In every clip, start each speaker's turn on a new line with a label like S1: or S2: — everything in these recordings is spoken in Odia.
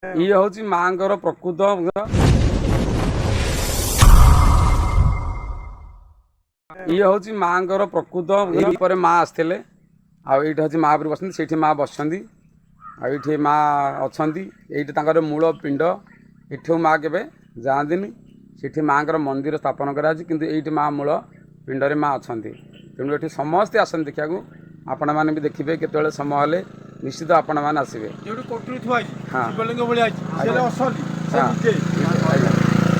S1: ଇଏ ହେଉଛି ମାଆଙ୍କର ପ୍ରକୃତ, ଇଏ ହେଉଛି ମାଆଙ୍କର ପ୍ରକୃତ ପରେ ମା ଆସିଥିଲେ। ଆଉ ଏଇଠି ହେଉଛି ମା ଉପରେ ବସନ୍ତି, ସେଇଠି ମା ବସିଛନ୍ତି। ଆଉ ଏଇଠି ମା ଅଛନ୍ତି, ଏଇଠି ତାଙ୍କର ମୂଳ ପିଣ୍ଡ। ଏଠୁ ମା କେବେ ଯାଆନ୍ତିନି। ସେଠି ମାଆଙ୍କର ମନ୍ଦିର ସ୍ଥାପନ କରାଯାଇଛି, କିନ୍ତୁ ଏଇଠି ମା ମୂଳ ପିଣ୍ଡରେ ମା ଅଛନ୍ତି। ତେଣୁ ଏଠି ସମସ୍ତେ ଆସନ୍ତି ଦେଖିବାକୁ। ଆପଣମାନେ ବି ଦେଖିବେ, କେତେବେଳେ ସମୟ ହେଲେ ନିଶ୍ଚିତ ଆପଣମାନେ ଆସିବେ।
S2: ଯୋଉଠି କୋଟୁରୀ ଥୁଆ ହେଇଛି,
S1: ହଁ।
S2: ଶିବଲିଙ୍ଗ ଭଳିଆ ହେଇଛି, ସେ ହେଲେ ଅସଲି ସେ ନିଜେ,
S1: ଆଜ୍ଞା।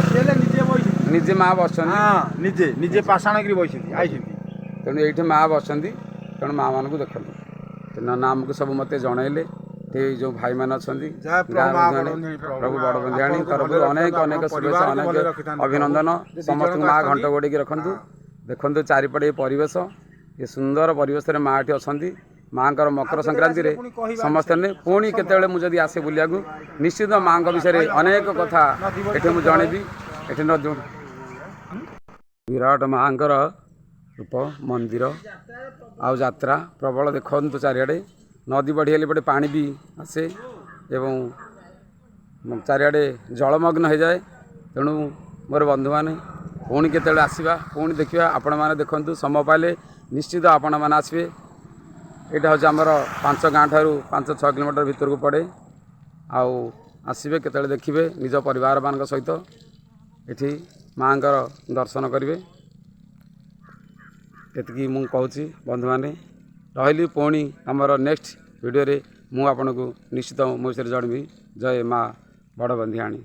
S2: ସେ ହେଲେ ନିଜେ ବଇଛନ୍ତି।
S1: ନିଜେ ମା ବସିଛନ୍ତି।
S2: ହଁ, ନିଜେ ନିଜେ ପାଷାଣ କରି ବଇଛନ୍ତି, ଆଇଛନ୍ତି।
S1: ତେଣୁ ଏଇଠି ମା ବସନ୍ତି। ତେଣୁ ମା ମାନଙ୍କୁ ଦେଖନ୍ତୁ। ତେଣୁ ନନା ଆମକୁ ସବୁ ମୋତେ ଜଣେଇଲେ। ଏଠି ଯେଉଁ ଭାଇମାନେ ଅଛନ୍ତି,
S2: ଯାହା ପ୍ରଭୁ
S1: ଗାଁ
S2: ମା
S1: ବନ୍ଧୁମାନେ,
S2: ବଡ଼ବନ୍ଧିଆଣୀ ପ୍ରଭୁ।
S1: ପ୍ରଭୁ ବଡ଼ବନ୍ଧିଆଣୀ
S2: ଆପଣଙ୍କୁ
S1: ତରଫରୁ
S2: ଭଲରେ
S1: ଅନେକ
S2: ରଖିଥାନ୍ତୁ,
S1: ଅନେକ
S2: ଆପଣଙ୍କ
S1: ଶୁଭେଚ୍ଛା,
S2: ପରିବାରକୁ
S1: ଅନେକ
S2: ଭଲରେ ରଖିଥାନ୍ତୁ ପ୍ରଭୁ।
S1: ଅଭିନନ୍ଦନ।
S2: ଯେ ଦି
S1: ସମସ୍ତଙ୍କୁ
S2: ଜଣକ
S1: ମା ଘଣ୍ଟ
S2: ଆସିଛନ୍ତି।
S1: ଘୋଡ଼େଇକି ରଖନ୍ତୁ। ଦେଖନ୍ତୁ ଚାରିପଟେ ଏ ପରିବେଶ, ଏ ସୁନ୍ଦର ପରିବେଶରେ ମା ଏଠି ଅଛନ୍ତି। ମାଙ୍କର ମକର
S2: ଆଉ କେତେବେଳେ
S1: ସଂକ୍ରାନ୍ତିରେ
S2: ଆସିଲେ ପୁଣି କହିବା।
S1: ସମସ୍ତେ ପୁଣି କେତେବେଳେ ମୁଁ ଯଦି ଆସେ ବୁଲିବାକୁ, ନିଶ୍ଚିତ ମାଙ୍କ ବିଷୟରେ ଅନେକ କଥା ଏଠି ମୁଁ ଜଣେଇବି। ଏଠି ନଦୀ ବିରାଟ ମାଙ୍କର ରୂପ ମନ୍ଦିର ଆଉ ଯାତ୍ରା ପ୍ରବଳ। ଦେଖନ୍ତୁ ଚାରିଆଡ଼େ ନଦୀ ବଢ଼ି ହେଲେ ଏପଟେ ପାଣି ବି ଆସେ ଏବଂ ଚାରିଆଡ଼େ ଜଳମଗ୍ନ ହେଇଯାଏ। ତେଣୁ ମୋର ବନ୍ଧୁମାନେ, ପୁଣି କେତେବେଳେ ଆସିବା, ପୁଣି ଦେଖିବା। ଆପଣମାନେ ଦେଖନ୍ତୁ, ସମୟ ପାଇଲେ ନିଶ୍ଚିତ ଆପଣମାନେ ଆସିବେ। ଏଇଟା ହେଉଛି ଆମର ପାଞ୍ଚ ଗାଁ ଠାରୁ 5-6 କିଲୋମିଟର ଭିତରକୁ ପଡ଼େ। ଆଉ ଆସିବେ କେତେବେଳେ, ଦେଖିବେ ନିଜ ପରିବାରମାନଙ୍କ ସହିତ ଏଠି ମାଆଙ୍କର ଦର୍ଶନ କରିବେ। ଏତିକି ମୁଁ କହୁଛି ବନ୍ଧୁମାନେ, ରହିଲି। ପୁଣି ଆମର ନେକ୍ସଟ ଭିଡ଼ିଓରେ ମୁଁ ଆପଣଙ୍କୁ ନିଶ୍ଚିତ ମୋ ବିଷୟରେ ଜଣେଇବି। ଜୟ ମା ବଡ଼ବନ୍ଧିଆଣୀ।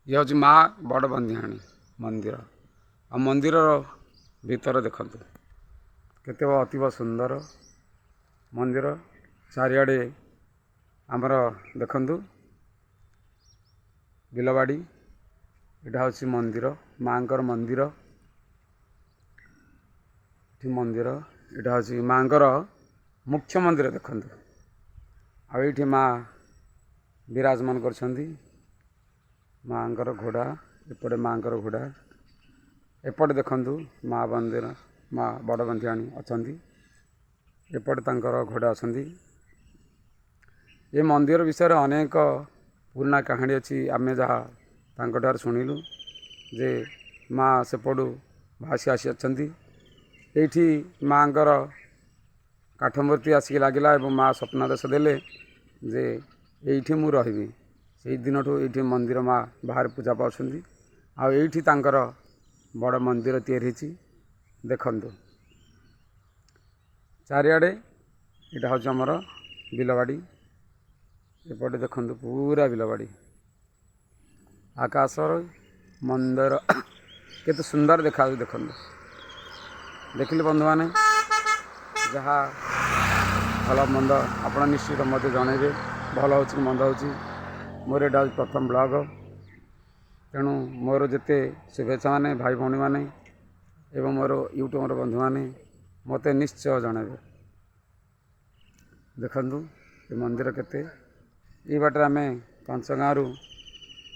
S1: ଇଏ ହେଉଛି ମା ବଡ଼ବନ୍ଧିଆଣୀ ମନ୍ଦିର। ଆଉ ମନ୍ଦିରର ଭିତର ଦେଖନ୍ତୁ କେତେ ଅତୀବ ସୁନ୍ଦର ମନ୍ଦିର। ଚାରିଆଡ଼େ ଆମର ଦେଖନ୍ତୁ ବିଲବାଡ଼ି। ଏଇଟା ହେଉଛି ମନ୍ଦିର, ମାଆଙ୍କର ମନ୍ଦିର। ଏଠି ମନ୍ଦିର, ଏଇଟା ହେଉଛି ମାଆଙ୍କର ମୁଖ୍ୟ ମନ୍ଦିର ଦେଖନ୍ତୁ। ଆଉ ଏଇଠି ମା ବିରାଜମାନ କରିଛନ୍ତି। ମାଆଙ୍କର ଘୋଡ଼ା ଏପଟେ, ମାଆଙ୍କର ଘୋଡ଼ା ଏପଟେ। ଦେଖନ୍ତୁ ମା ମନ୍ଦିର, ମା ବଡ଼ବନ୍ଧିଆଣୀ ଅଛନ୍ତି ଏପଟେ, ତାଙ୍କର ଘୋଡ଼ା ଅଛନ୍ତି। ଏ ମନ୍ଦିର ବିଷୟରେ ଅନେକ ପୁରୁଣା କାହାଣୀ ଅଛି। ଆମେ ଯାହା ତାଙ୍କଠାରୁ ଶୁଣିଲୁ ଯେ ମା ସେପଟୁ ଭାସି ଆସି ଅଛନ୍ତି। ଏଇଠି ମାଆଙ୍କର କାଠମୂର୍ତ୍ତି ଆସିକି ଲାଗିଲା ଏବଂ ମା ସ୍ୱପ୍ନାଦେଶ ଦେଲେ ଯେ ଏଇଠି ମୁଁ ରହିବି। ସେଇ ଦିନଠୁ ଏଇଠି ମନ୍ଦିର ମା ବାହାରେ ପୂଜା ପାଉଛନ୍ତି। ଆଉ ଏଇଠି ତାଙ୍କର ବଡ଼ ମନ୍ଦିର ତିଆରି ହେଇଛି। ଦେଖନ୍ତୁ ଚାରିଆଡ଼େ, ଏଇଟା ହେଉଛି ଆମର ବିଲବାଡ଼ି। ଏପଟେ ଦେଖନ୍ତୁ ପୁରା ବିଲବାଡ଼ି, ଆକାଶର ମନ୍ଦିର କେତେ ସୁନ୍ଦର ଦେଖାଯାଉଛି ଦେଖନ୍ତୁ। ଦେଖିଲେ ବନ୍ଧୁମାନେ, ଯାହା ଭଲ ମନ୍ଦ ଆପଣ ନିଶ୍ଚିତ ମୋତେ ଜଣେଇବେ, ଭଲ ହେଉଛି କି ମନ୍ଦ ହେଉଛି। ମୋର ଏଇଟା ହେଉଛି ପ୍ରଥମ ବ୍ଲଗ। ତେଣୁ ମୋର ଯେତେ ଶୁଭେଚ୍ଛାମାନେ, ଭାଇ ଭଉଣୀମାନେ ଏବଂ ମୋର ୟୁଟ୍ୟୁବର ବନ୍ଧୁମାନେ ମୋତେ ନିଶ୍ଚୟ ଜଣାଇବେ। ଦେଖନ୍ତୁ ଏ ମନ୍ଦିର କେତେ। ଏଇ ବାଟରେ ଆମେ ପାଞ୍ଚ ଗାଁରୁ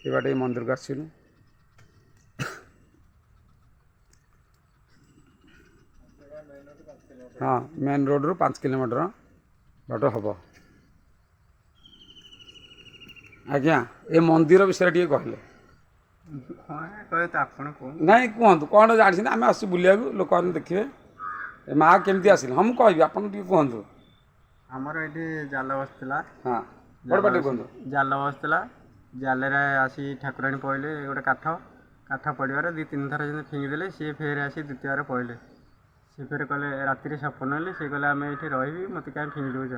S1: ଏ ବାଟେ ଏଇ ମନ୍ଦିରକୁ ଆସିଲୁ। ହଁ, ମେନ୍ ରୋଡ଼ରୁ 5 କିଲୋମିଟର ବାଟ ହେବ। ଆଜ୍ଞା, ଏ ମନ୍ଦିର ବିଷୟରେ ଟିକେ କହିଲେ।
S3: କଣ ତ ଆପଣ କୁହନ୍ତୁ।
S1: ନାଇଁ, କୁହନ୍ତୁ, କ'ଣ ଜାଣିଛନ୍ତି? ଆମେ ଆସୁଛୁ ବୁଲିବାକୁ, ଲୋକମାନେ ଦେଖିବେ ଏ ମା କେମିତି ଆସିଲେ। ହଁ, ମୁଁ କହିବି, ଆପଣ ଟିକେ କୁହନ୍ତୁ।
S3: ଆମର ଏଇଠି ଜାଲ ବସିଥିଲା।
S1: ହଁ, ବଡ଼ ପାଟିରେ କୁହନ୍ତୁ।
S3: ଜାଲ ବସିଥିଲା, ଜାଲରେ ଆସି ଠାକୁରାଣୀ ପଇଲେ। ଗୋଟେ କାଠ, କାଠ ପଡ଼ିବାରେ 2-3 ଥର ଯେମିତି ଫିଙ୍ଗିଦେଲେ, ସିଏ ଫେର ଆସି ଦ୍ୱିତୀୟରେ ପଇଲେ। ସେ ଫେର କହିଲେ, ରାତିରେ ସ୍ୱପ୍ନ ହେଲେ ସିଏ କହିଲେ, ଆମେ ଏଇଠି ରହିବି, ମୋତେ କାହିଁ ଫିଙ୍ଗି ଦେଉଛ?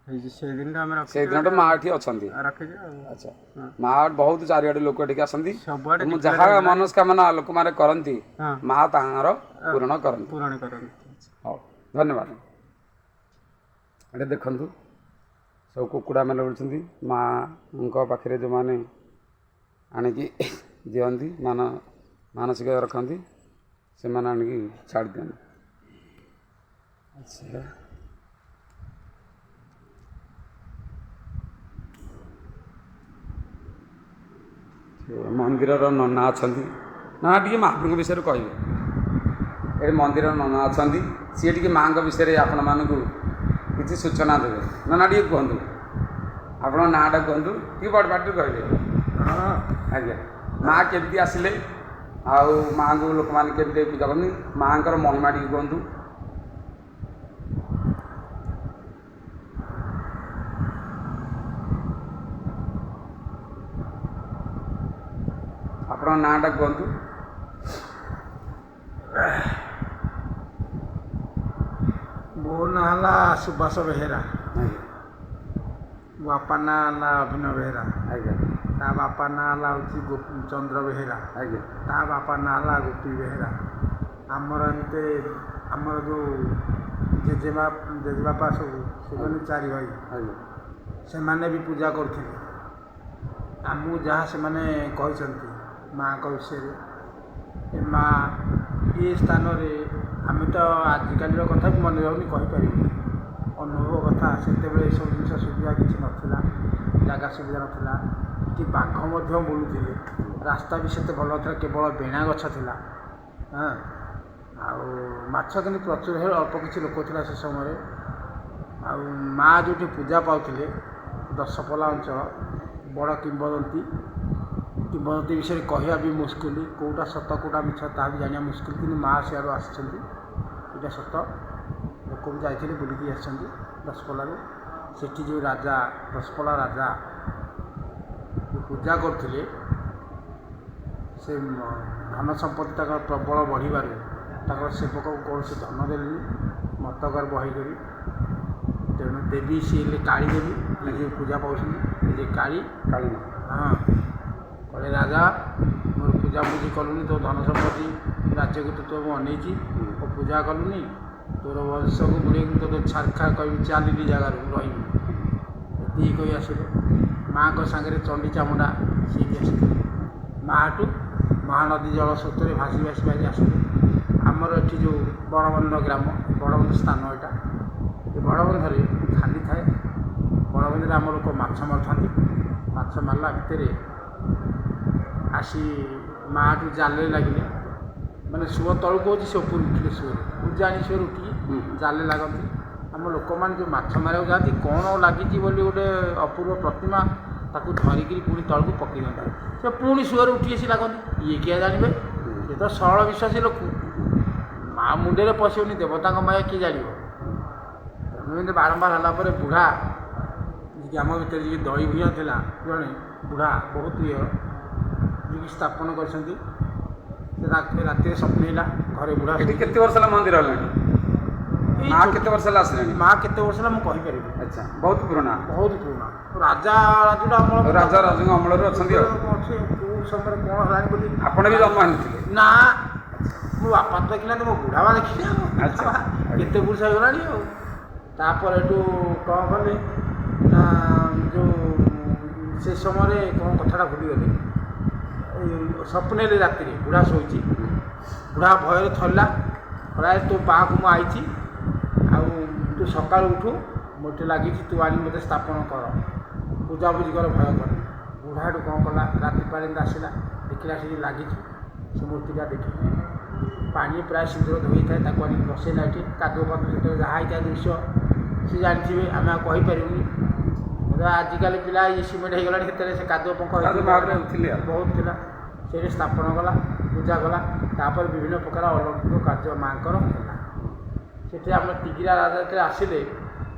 S3: ହେଇଛି ସେଇଦିନଠୁ ଆମେ ରଖିଛୁ।
S1: ସେଇ ଦିନଠୁ ମା ଏଠି ଅଛନ୍ତି।
S3: ରଖିଛୁ ଆଉ।
S1: ଆଚ୍ଛା, ମା ବହୁତ ଚାରିଆଡ଼େ ଲୋକ ଏଠିକି ଆସନ୍ତି।
S3: ସବୁଆଡ଼େ।
S1: ମୁଁ ଯାହା ମନସ୍କାମନା ଲୋକମାନେ କରନ୍ତି,
S3: ହଁ,
S1: ମା ତାଙ୍କର ପୂରଣ କରନ୍ତି।
S3: ପୂରଣ କରନ୍ତି।
S1: ହଉ, ଧନ୍ୟବାଦ। ଏଠି ଦେଖନ୍ତୁ ସବୁ କୁକୁଡ଼ାମାନେ ବୁଲୁଛନ୍ତି। ମାଙ୍କ ପାଖରେ ଯେଉଁମାନେ ଆଣିକି ଦିଅନ୍ତି, ମାନସିକ ରଖନ୍ତି, ସେମାନେ ଆଣିକି ଛାଡ଼ି ଦିଅନ୍ତି। ଆଚ୍ଛା, ମନ୍ଦିରର ନନା ଅଛନ୍ତି। ନା ଟିକେ ମହାପ୍ରଭୁଙ୍କ ବିଷୟରେ କହିବେ। ଏଠି ମନ୍ଦିରର ନନା ଅଛନ୍ତି, ସିଏ ଟିକେ ମାଆଙ୍କ ବିଷୟରେ ଆପଣମାନଙ୍କୁ କିଛି ସୂଚନା ଦେବେ। ନନା, ଟିକେ କୁହନ୍ତୁ। ଆପଣଙ୍କ ନାଁଟା କୁହନ୍ତୁ, ଟିକେ ବଡ଼ ପାଟିରୁ କହିବେ।
S2: ହଁ।
S1: ଆଜ୍ଞା, ମା କେମିତି ଆସିଲେ ଆଉ ମାଆଙ୍କୁ ଲୋକମାନେ କେମିତି ପୂଜା କରନ୍ତି, ମାଆଙ୍କର ମହିମା ଟିକେ କୁହନ୍ତୁ। ଆପଣଙ୍କ ନାଁଟା କୁହନ୍ତୁ।
S4: ମୋ ନାଁ ହେଲା ସୁବାସ ବେହେରା।
S1: ଆଜ୍ଞା।
S4: ମୋ ବାପା ନାଁ ହେଲା ଅଭିନବ ବେହେରା।
S1: ଆଜ୍ଞା।
S4: ତା ବାପା ନାଁ ହେଲା ହେଉଛି ଚନ୍ଦ୍ର ବେହେରା।
S1: ଆଜ୍ଞା।
S4: ତା ବାପା ନାଁ ହେଲା ଗୋପୀ ବେହେରା। ଆମର ଏମିତି ଆମର ଯେଉଁ ଜେଜେମା ଜେଜେବାପା ସବୁ ସେମାନେ ଚାରି ଭାଇ।
S1: ଆଜ୍ଞା।
S4: ସେମାନେ ବି ପୂଜା କରୁଥିଲେ। ଆମକୁ ଯାହା ସେମାନେ କହିଛନ୍ତି ମାଆଙ୍କ ବିଷୟରେ, ଏ ମା ଏ ସ୍ଥାନରେ ଆମେ ତ ଆଜିକାଲିର କଥା ବି ମନେ ରହୁନି, କହିପାରିବୁନି ଅନୁଭବ କଥା। ସେତେବେଳେ ଏସବୁ ଜିନିଷ ସୁବିଧା କିଛି ନଥିଲା, ଜାଗା ସୁବିଧା ନଥିଲା, ଏଠି ବାଘ ମଧ୍ୟ ବୁଲୁଥିଲେ, ରାସ୍ତା ବି ସେତେ ଭଲ ନଥିଲା, କେବଳ ବେଣା ଗଛ ଥିଲା। ହଁ, ଆଉ ମାଛ କିନ୍ତୁ ପ୍ରଚୁର ହେଲେ ଅଳ୍ପ କିଛି ଲୋକ ଥିଲା ସେ ସମୟରେ। ଆଉ ମା ଯେଉଁଠି ପୂଜା ପାଉଥିଲେ ଦଶପଲ୍ଲା ଅଞ୍ଚଳ ବଡ଼ କିମ୍ବଦନ୍ତୀ। କିମ୍ବଦନ୍ତୀ ବିଷୟରେ କହିବା ବି ମୁସ୍କିଲ, କେଉଁଟା ସତ କେଉଁଟା ମିଛ ତାହା ବି ଜାଣିବା ମୁସ୍କିଲ। କିନ୍ତୁ ମା ସିଆଡ଼ୁ ଆସିଛନ୍ତି, ଏଇଟା ସତ। ଲୋକ ବି ଯାଇଥିଲେ, ବୁଲିକି ଆସିଛନ୍ତି ଦଶପଲ୍ଲାରୁ। ସେଠି ଯେଉଁ ରାଜା, ଦଶପଲ୍ଲା ରାଜା ଯେଉଁ ପୂଜା କରୁଥିଲେ, ସେ ଧନ ସମ୍ପତ୍ତି ତାଙ୍କର ପ୍ରବଳ ବଢ଼ିବାରୁ ତାଙ୍କର ସେବକକୁ କୌଣସି ଧନ ଦେଲେନି, ମତ ଗର୍ବ ହୋଇକରି। ତେଣୁ ଦେବୀ ସିଏ ହେଲେ କାଳୀ ଦେବୀ, ଯିଏ ପୂଜା ପାଉଛନ୍ତି ନିଜେ କାଳୀ।
S1: କାଳୀ ମା।
S4: ହଁ, କହିଲେ ରାଜା ମୋର ପୂଜାପୂଜି କଲୁନି, ତୋ ଧନ ସମ୍ପତ୍ତି ରାଜ୍ୟକୁ ତ ତୋ ମୁଁ ଅନେଇଛି, ଓ ପୂଜା କଲୁନି, ତୋର ବଂଶକୁ ବୁଡ଼େଇକି ତୋତେ ଛାରଖାର କହିବି, ଚାଲିଲି ଜାଗାରୁ ରହିବି, ଏତିକି କହି ଆସିଲେ। ମାଆଙ୍କ ସାଙ୍ଗରେ ଚଣ୍ଡୀ ଚାମୁଣ୍ଡା ସିଏ ବି ଆସିଥିଲେ। ମାଆଠୁ ମହାନଦୀ ଜଳ ସ୍ରୋତରେ ଭାସି ଭାସି ଭାସି ଆସିଲେ। ଆମର ଏଠି ଯେଉଁ ବଡ଼ବନ୍ଧ ଗ୍ରାମ, ବଡ଼ବନ୍ଧ ସ୍ଥାନ ଏଇଟା, ଏ ବଡ଼ବନ୍ଧରେ ଖାଲି ଥାଏ। ବଡ଼ବନ୍ଧରେ ଆମ ଲୋକ ମାଛ ମାରୁଥାନ୍ତି। ମାଛ ମାରିଲା ଭିତରେ ଆସି ମାଆଠୁ ଜାଲରେ ଲାଗିଲେ, ମାନେ ସୁଅ ତଳକୁ ହେଉଛି, ସେ ଉପରୁ ଉଠିଲେ ସୁଅରେ, ଉଜାଣି ସୁଅରୁ ଉଠିକି ଜାଲରେ ଲାଗନ୍ତି। ଆମ ଲୋକମାନେ ଯେଉଁ ମାଛ ମାରିବାକୁ ଯାଆନ୍ତି, କ'ଣ ଲାଗିଛି ବୋଲି ଗୋଟେ ଅପୂର୍ବ ପ୍ରତିମା, ତାକୁ ଧରିକିରି ପୁଣି ତଳକୁ ପକାଇ ଦିଅନ୍ତି। ସେ ପୁଣି ସୁଅରେ ଉଠି ଆସି ଲାଗନ୍ତି। ଇଏ କିଏ ଜାଣିବେ, ସେ ତ ସରଳ ବିଶ୍ୱାସୀ ଲୋକ, ମା ମୁଣ୍ଡରେ ପଶିବନି, ଦେବତାଙ୍କ ମାୟା କିଏ ଜାଣିବ। ତେଣୁ ଏମିତି ବାରମ୍ବାର ହେଲା ପରେ ବୁଢ଼ା ଯିଏକି ଆମ ଭିତରେ ଯିଏ ଦହି ଭୂୟାଁ ଥିଲା, ଜଣେ ବୁଢ଼ା ବହୁତ ଇଏ, ଯିଏକି ସ୍ଥାପନ କରିଛନ୍ତି। ସେ ରାତିରେ ସ୍ୱପ୍ନେଇଲା ଘରେ ବୁଢ଼ା
S1: ଏଠି
S4: ଶୋଇଛି।
S1: କେତେ ବର୍ଷ ହେଲା ମନ୍ଦିର ହେଲାଣି?
S4: ଏଇ
S1: ମା କେତେ ବର୍ଷ ହେଲା ଆସିଲେଣି?
S4: ମା କେତେ ବର୍ଷ ହେଲା ମୁଁ କହିପାରିବି।
S1: ଆଚ୍ଛା, ବହୁତ ପୁରୁଣା।
S4: ବହୁତ ପୁରୁଣା, ରାଜା ରାଜୁଡ଼ା ଅମଳ।
S1: ରାଜା ରାଜୁଙ୍କ ଅମଳରୁ ଅଛନ୍ତି। ଆଉ
S4: ଅଛି କେଉଁ ସମୟରେ କ'ଣ ହେଲାଣି ବୋଲି।
S1: ଆପଣ ବି ଜନ୍ମ ହେଇନଥିଲେ?
S4: ନା, ମୋ ବାପା ତ ଦେଖିନାହାନ୍ତି, ମୋ ବୁଢ଼ା ବା ଦେଖିଲେ। ଆଉ
S1: ଆଚ୍ଛା।
S4: କେତେ ପୁରୁଷ ହେଇଗଲାଣି। ଆଉ ତାପରେ ଏଠୁ କ'ଣ କଲେ ନା, ଯେଉଁ ସେ ସମୟରେ କ'ଣ କଥାଟା ଭୁଲିଗଲି। ଏଇ ସ୍ୱପ୍ନରେ ରାତିରେ ବୁଢ଼ା ଶୋଇଛି, ବୁଢ଼ା ଭୟରେ ଥରିଲା। କହିଲା ତୋ ପାଖକୁ ମୁଁ ଆଇଛି, ଆଉ ତୁ ସକାଳୁ ଉଠୁ, ମୋତେ ଲାଗିଛି, ତୁ ଆଣି ମୋତେ ସ୍ଥାପନ କର, ପୂଜାପୂଜି କର, ଭୟ କର। ବୁଢ଼ା ଏଠୁ କ'ଣ କଲା, ରାତି ପାରି ଆସିଲା, ଦେଖିଲା ସେଠି ଲାଗିଛି ସେ ମୂର୍ତ୍ତିଟା। ଦେଖିକି ପାଣି ପ୍ରାୟ ସିନ୍ଦୁର ଧୋଇଥାଏ, ତାକୁ ଆଣିକି ବସେଇଲା ଏଠି। କାଦୁଅ ଫାଦୁଅ ସେତେବେଳେ ଯାହା ହେଇଥାଏ ଦୃଶ୍ୟ ସେ ଜାଣିଥିବେ, ଆମେ ଆଉ କହିପାରିବୁନି। ତ ଆଜିକାଲି ପିଲା ଇଏ ସିମେଣ୍ଟ ହେଇଗଲାଣି, ସେତେବେଳେ ସେ କାଦୁଅ ପଙ୍କ
S1: କାଦୁଅ
S4: ହେଇଥିଲା।
S1: ଭାବରେ ଥିଲେ ଆଉ।
S4: ବହୁତ ଥିଲା। ସେଇଠି ସ୍ଥାପନ କଲା, ପୂଜା କଲା। ତାପରେ ବିଭିନ୍ନ ପ୍ରକାର ଅଲୌକିକ କାର୍ଯ୍ୟ ମାଆଙ୍କର ହେଲା। ସେଠି ଆମ ତିଗିରା ରାଜା ଯେତେବେଳେ ଆସିଲେ,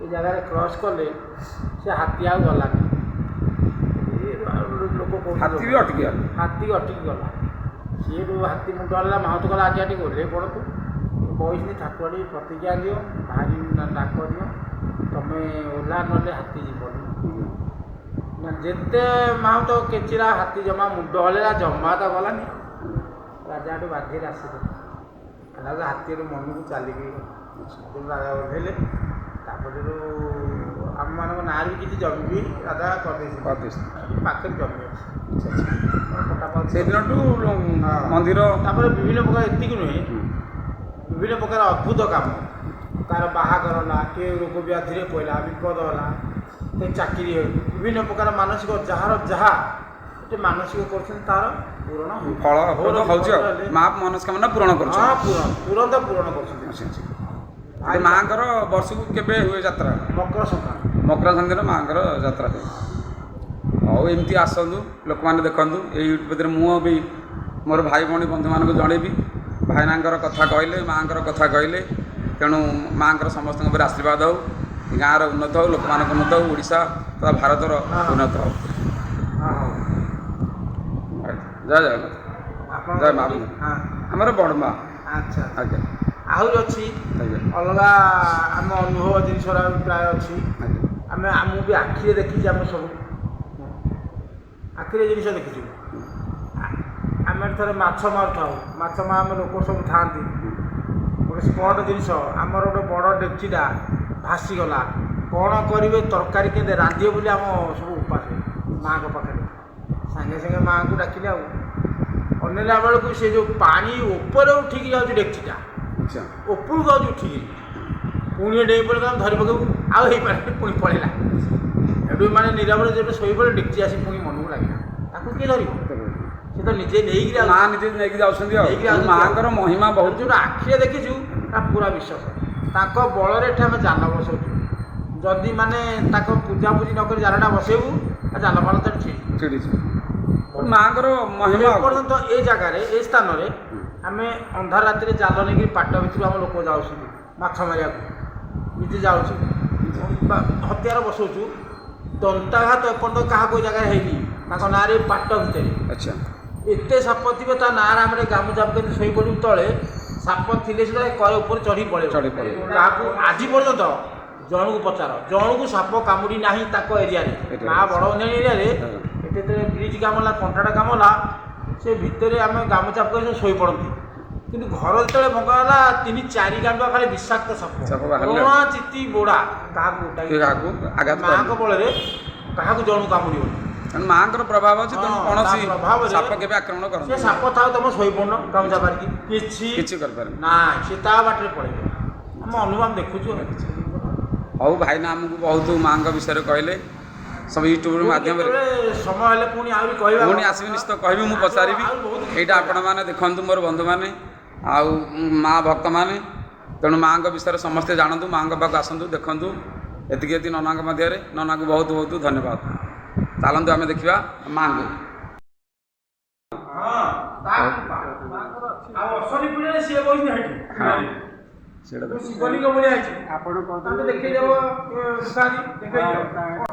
S4: ଏ ଜାଗାରେ କ୍ରସ୍ କଲେ, ସେ ହାତୀ ଆଉ ଗଲାନି। ଏ ଲୋକ କହୁଥିଲେ
S1: ହାତୀ ବି ଅଟକି ଗଲେ।
S4: ହାତୀ ଅଟକି ଗଲା। ସିଏ ହାତୀ ମୁଣ୍ଡ ହେଲା, ମାହୁତ କଲା, ଆଜ୍ଞା ଟିକେ ଓହ୍ଲେଇ ପଡ଼ନ୍ତୁ, ବହିଛନ୍ତି ଠାକୁରାଣୀ, ପ୍ରତିଜ୍ଞା ଦିଅ, ଭାରି ଡାକ ଦିଅ, ତମେ ଓହ୍ଲା, ନହେଲେ ହାତୀ ଯିବନି। ନା ଯେତେ ମାହୁତ କେଚିଲା, ହାତୀ ଜମା ମୁଣ୍ଡ ହଲେଇଲା, ଜମା ତ ଗଲାନି। ରାଜା ଏଠୁ ବାଧ୍ୟରେ ଆସିଲେ। ରାଜା ହାତୀରୁ ମନକୁ ଚାଲିକି ଗଲେ। ରାଜା ଓହ୍ଲେଇଲେ। ତାପରେ ଆମମାନଙ୍କ ନାଁରେ ବି କିଛି ଜମି ବି ରାଜା କରିଦେଇଛନ୍ତି।
S1: କରିଦେଇଛନ୍ତି।
S4: ପାଖରେ ଜମି ଅଛି।
S1: ଆଚ୍ଛା ଆଚ୍ଛା।
S4: ପଟା ପାଉଛନ୍ତି।
S1: ସେଇଦିନଠୁ ମନ୍ଦିର।
S4: ତାପରେ ବିଭିନ୍ନ ପ୍ରକାର, ଏତିକି ନୁହେଁ, ବିଭିନ୍ନ ପ୍ରକାର ଅଦ୍ଭୁତ କାମ, କାହାର ବାହାଘର ହେଲା, କିଏ ରୋଗ ବ୍ୟାଧିରେ ପଡ଼ିଲା, ବିପଦ ହେଲା, କିଏ ଚାକିରି ହେଉ, ବିଭିନ୍ନ ପ୍ରକାର ମାନସିକ, ଯାହାର ଯାହା ଏଠି ମାନସିକ କରୁଛନ୍ତି ତାର ପୂରଣ ହେଉଛି।
S1: ଫଳ ପ୍ରଦ ହେଉଛି ଆଉ
S4: ହେଲେ-
S1: ମା ମନସ୍କାମନା ପୂରଣ
S4: ହଁ।
S1: କରୁଛନ୍ତି।
S4: ପୂରଣ, ତୁରନ୍ତ ପୂରଣ କରୁଛନ୍ତି।
S1: ଆଚ୍ଛା ଆଚ୍ଛା। ଏଠି ମାଆଙ୍କର ବର୍ଷକୁ କେବେ ହୁଏ ଯାତ୍ରା?
S4: ମକର ସଂକ୍ରାନ୍ତି।
S1: ମକର ସଂକ୍ରାନ୍ତିରେ ମାଆଙ୍କର ଯାତ୍ରା ହୁଏ। ହଉ, ଏମିତି ଆସନ୍ତୁ ଲୋକମାନେ ଦେଖନ୍ତୁ ଏଇ ୟୁଟ୍ୟୁବ୍ ଭିତରେ। ମୁଁ ବି ମୋର ଭାଇ ଭଉଣୀ ବନ୍ଧୁମାନଙ୍କୁ ଜଣେଇବି। ଭାଇନାଙ୍କର କଥା କହିଲେ, ମାଆଙ୍କର କଥା କହିଲେ, ତେଣୁ ମାଆଙ୍କର ସମସ୍ତଙ୍କ ଉପରେ ଆଶୀର୍ବାଦ ହେଉ, ଗାଁର ଉନ୍ନତ ହେଉ, ଲୋକମାନଙ୍କ ଉନ୍ନତ ହେଉ, ଓଡ଼ିଶା ତଥା ଭାରତର ଉନ୍ନତ ହେଉ।
S4: ହଁ, ହଉ।
S1: ଜୟ ଜଗନ୍ନାଥ।
S4: ଆପଣ
S1: ଜୟ ମା।
S4: ହଁ।
S1: ଆମର ବଡ଼ମା।
S4: ଆଚ୍ଛା।
S1: ଆଜ୍ଞା।
S4: ଆହୁରି ଅଛି।
S1: ଆଜ୍ଞା।
S4: ଅଲଗା ଆମ ଅନୁଭବ ଜିନିଷରା ବି ପ୍ରାୟ ଅଛି।
S1: ଆଜ୍ଞା।
S4: ଆମେ ମୁଁ ବି ଆଖିରେ ଦେଖିଛି, ଆମେ ସବୁ ଆଖିରେ ଜିନିଷ ଦେଖିଛୁ। ଆମେ ଥରେ ମାଛ ମାରୁଥାଉ, ମାଛ ମା ଆମ ଲୋକ ସବୁ ଥାଆନ୍ତି। ଗୋଟେ ସ୍ପଟ ଜିନିଷ, ଆମର ଗୋଟେ ବଡ଼ ଡେକ୍ଚିଟା ଭାସିଗଲା। କ'ଣ କରିବେ, ତରକାରୀ କେମିତି ରାନ୍ଧିବେ ବୋଲି ଆମ ସବୁ ଉପାସ ମାଆଙ୍କ ପାଖରେ। ସାଙ୍ଗେ ସାଙ୍ଗେ ମାଆଙ୍କୁ ଡାକିଲେ, ଆଉ ଅନେଇଲା ବେଳକୁ ସେ ଯେଉଁ ପାଣି ଉପରେ ଉଠିକି ଯାଉଛି ଡେକ୍ଚିଟା। ଉପରକୁ ଯାଉଛି ଉଠିକିରି, ପୁଣି ଡେଇଁ ପଡ଼ିଲା, ଆମେ ଧରି ପକେଇବୁ ଆଉ ହେଇପାରିଲାନି, ପୁଣି ପଳେଇଲା। ଏଠୁ ମାନେ ନିରବରେ ଯେବେ ଶୋଇପଡ଼େ, ଡେକ୍ଚି ଆସି ପୁଣି ମନକୁ ଲାଗିଲା। ତାକୁ କିଏ ଧରିବ? ସେ ତ ନିଜେ ନେଇକିରି
S1: ମା ନିଜେ ନେଇକି ଯାଉଛନ୍ତି ଆଉ।
S4: ନେଇକି ଯାଉଛନ୍ତି।
S1: ମାଆଙ୍କର ମହିମା ବହୁତ।
S4: ଯେଉଁଟା ଆଖିରେ ଦେଖିଛୁ ତା ପୁରା ବିଶ୍ୱାସ। ତାଙ୍କ ବଳରେ ଏଠି ଆମେ ଜାଲ ବସଉଛୁ। ଯଦି ମାନେ ତାଙ୍କ ପୂଜାପୂଜି ନ କରି ଜାଲଟା ବସେଇବୁ, ଆଉ ଜାଲ ଫାଲ ତାର ଛିଡ଼ି
S1: ଛିଡ଼ିଛି ମାଆଙ୍କର ମହିମା ଆଉ।
S4: ଏପର୍ଯ୍ୟନ୍ତ ଏ ଜାଗାରେ, ଏ ସ୍ଥାନରେ ଆମେ ଅନ୍ଧାର ରାତିରେ ଜାଲ ନେଇକି ପାଟ ଭିତରୁ ଆମ ଲୋକ ଯାଉଛନ୍ତି ମାଛ ମାରିବାକୁ। ନିଜେ ଯାଉଛୁ ବା ହତିଆର ବସଉଛୁ। ଦନ୍ତାଘାତ ଏପର୍ଯ୍ୟନ୍ତ କାହାକୁ ଏ ଜାଗାରେ ହେଇନି ତାଙ୍କ ନାଁରେ। ପାଟ ଭିତରେ ଏତେ ସାପ ଥିବେ, ତା ନାଁରେ ଆମେ ଗାମୁଛା ପକେଇ ଶୋଇପଡ଼ିବୁ ତଳେ। ସାପ ଥିଲେ ସୁଦ୍ଧା କର ଉପରେ ଚଢ଼ି ପଳେଇବ।
S1: ଚଢ଼ି ପଳେଇବ।
S4: କାହାକୁ ଆଜି ପର୍ଯ୍ୟନ୍ତ ଜଣକୁ ପଚାର, ଜଣକୁ ସାପ କାମୁଡ଼ି ନାହିଁ ତାଙ୍କ ଏରିଆରେ।
S1: ଏରିଆରେ।
S4: ମା ବଡ଼ ବନ୍ଧାଣୀ ଏରିଆରେ। ଏଠି ଯେତେବେଳେ ବ୍ରିଜ୍ କାମ ହେଲା, କଣ୍ଟାଟା କାମ ହେଲା, ସେ ଭିତରେ ଆମେ ଗାମୁଛା ପକେଇ ସବୁ ଶୋଇପଡ଼ନ୍ତି। କିନ୍ତୁ ଘର ଯେତେବେଳେ ଭଙ୍ଗା ହେଲା, ତିନି ଚାରି ଗାଣ୍ଡୁଆ ଖାଲି ବିଷାକ୍ତ ସାପ।
S1: ସାପ ବାହାରିଲେ।
S4: ରୁଣା, ଚିତି, ବୋଡ଼ା, କାହାକୁ ଗୋଟାଏ
S1: କିଏ କାହାକୁ ଆଘାତ
S4: ମାଆଙ୍କ
S1: କରିନି।
S4: ବଳରେ କାହାକୁ ଜଣକୁ କାମୁଡ଼ିବନି।
S1: ତେଣୁ ମାଆଙ୍କର ପ୍ରଭାବ ଅଛି, ତେଣୁ
S4: ହଁ,
S1: କୌଣସି
S4: ତା ପ୍ରଭାବରେ
S1: ସାପ କେବେ ଆକ୍ରମଣ
S4: ସେ
S1: କରନ୍ତି
S4: ସାପ ଥାଉ, ତମ ଶୋଇପଡୁନ ଗାମୁଛା ପାରିକି, କିଛି
S1: କିଛି କରିପାରିନି।
S4: ନାଇଁ, ସେ ତା ବାଟରେ ପଳେଇବ। ଆମ ଅନୁଭବ ଦେଖୁଛୁ ଆଉ।
S1: ହଉ, ଭାଇନା ଆମକୁ ବହୁତ ମାଆଙ୍କ ବିଷୟରେ କହିଲେ ସବୁ ୟୁଟ୍ୟୁବ
S4: ପୁଣି
S1: ମାଧ୍ୟମରେ।
S4: କେତେବେଳେ ସମୟ ହେଲେ ପୁଣି ଆହୁରି କହିବା।
S1: ପୁଣି ଆସିବି, ନିଶ୍ଚିତ କହିବି, ମୁଁ ପଚାରିବି।
S4: ଆହୁରି ବହୁତ କିଛି
S1: ଏଇଟା
S4: କହିବା।
S1: ଆପଣମାନେ ଦେଖନ୍ତୁ ମୋର ବନ୍ଧୁମାନେ ଆଉ ମା ଭକ୍ତମାନେ। ତେଣୁ ମାଆଙ୍କ ବିଷୟରେ ସମସ୍ତେ ଜାଣନ୍ତୁ, ମାଆଙ୍କ ପାଖକୁ ଆସନ୍ତୁ, ଦେଖନ୍ତୁ। ଏତିକି ଏତିକି ନନାଙ୍କ ମଧ୍ୟରେ, ନନାଙ୍କୁ ବହୁତ ବହୁତ ଧନ୍ୟବାଦ। ଚାଲନ୍ତୁ ଆମେ ଦେଖିବା ମାଆଙ୍କୁ।
S4: ହଁ, ତା କୃପା। ଆଉ ଅସଲି ପିଢ଼ିରେ ସିଏ ବହିଛି ସେଠି।
S1: ସେଇଟା
S4: ଯୋଉ ଶିବଲିଙ୍ଗ ଭଳିଆ ହେଇଛି।
S3: ଆପଣ
S4: ତାଙ୍କୁ
S3: କହୁଛନ୍ତି
S4: ଦେଖେଇଦେବ, ସାରି ଦେଖେଇଦିଅ।